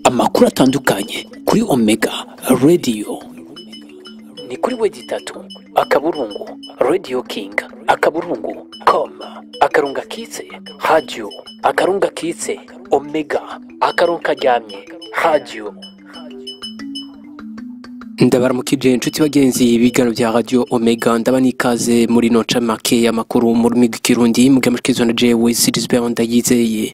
Amakuru atandukanye kuri Omega Radio ni kuri www.radioking.com akarunga kitse radio akarunga kitse omega akarunga karyamye radio. Ndabaramukije inshuti bagenzi ibiganiro bya Radio Omega, ndabani ikaze muri no ncamake y'amakuru mu rurimi rw'ikirundi mugamashikizwa na jewe Sigisbert Ndayizeye.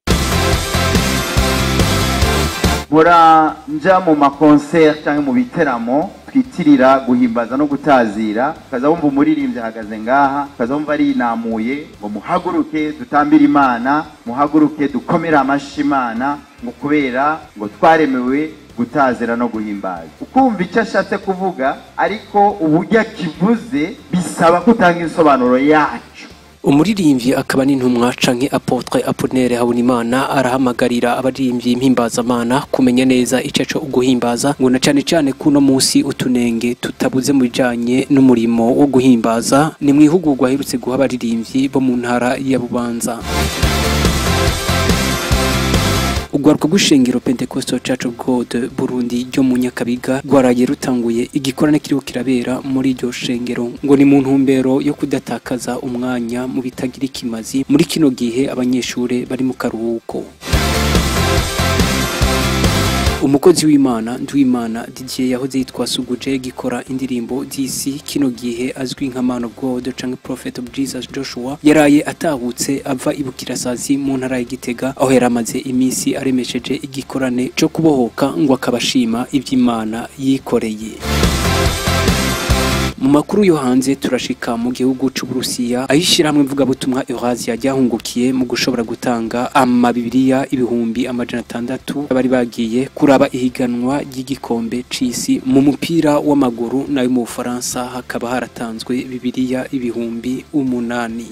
Bora nja mu makoncert cyangwa mu biteramo twitirira guhimbaza no gutazira, kaza wumva umuririmbyi ahagaze ngaha, kaza wumva ari inamuye ngo muhaguruke dutambire Imana, muhaguruke dukomere amashi Imana, ngo kubera ngo twaremewe gutazira no guhimbaza. Ukumva icyo ashatse kuvuga, ariko uburyo akivuze bisaba kutanga insobanuro yacu. Umuririmbyi akaba n'intumwa canke Apotre Apollinaire Habonimana arahamagarira abaririmbyi mpimbazamana kumenya neza icaco uguhimbaza, ngo na cane cane kuno munsi utunenge tutabuze mu bijanye n'umurimo wo guhimbaza. Ni mwihugurwa aherutse guha abaririmbyi bo mu ntara ya Bubanza. Ugwaruka rw'ishengero Pentecostal Church of God Burundi ryo mu Nyakabiga rwaraye rutanguye igikorane kiriko kirabera muri iryo shengero, ngo ni mu ntumbero yo kudatakaza umwanya mu bitagira ikimazi muri kino gihe abanyeshure bari mu karuhuko. Umukozi w'Imana Nduwimana Didier yahoze yitwa Suguje gikora indirimbo DC kino gihe azwi nka Man of God canke Prophet of Jesus Joshua, yaraye atahutse ava ibukirasazi mu ntara ya Gitega, aho yaramaze iminsi aremesheje igikorane cyo kubohoka, ngo akabashima ivy'Imana yikoreye. Mu makuru yo hanze turashika mu gihugu c'Uburusiya, aho mvuga butumwa Eurasia ryahungukiye mu gushobora gutanga amabibiriya 600,000 bari bagiye kuraba ihiganwa ry'igikombe c'isi mu mupira w'amaguru, nayo mu Bufaransa hakaba haratanzwe bibiriya 8,000.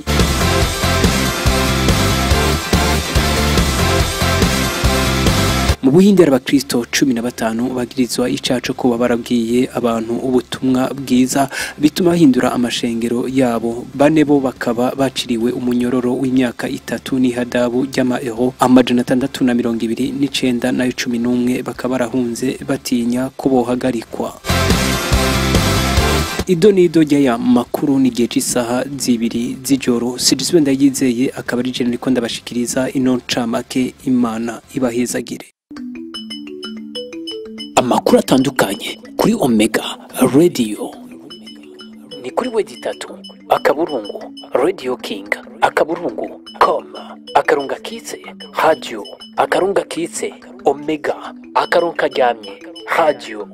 Mu Buhinde abakristo 15 bagirizwa icaco ko barabwiye abantu ubutumwa bwiza bituma bahindura amashengero yabo, bane bo bakaba baciriwe umunyororo w'imyaka 3 n'ihadabu ry'amaeuro 629 nayo 11 bakaba barahunze batinya ko bohagarikwa. Ido nido ya makuru ni gihe c'isaha 2 z'ijoro. Sigisbert Ndayizeye akaba ari je niko ndabashikiriza ino ncamake. Imana ibahezagire. Amakuru atandukanye kuri Omega Radio ni kuri www.radioking.com akarunga kitse radio akarunga kitse omega akarunga karyamye radio.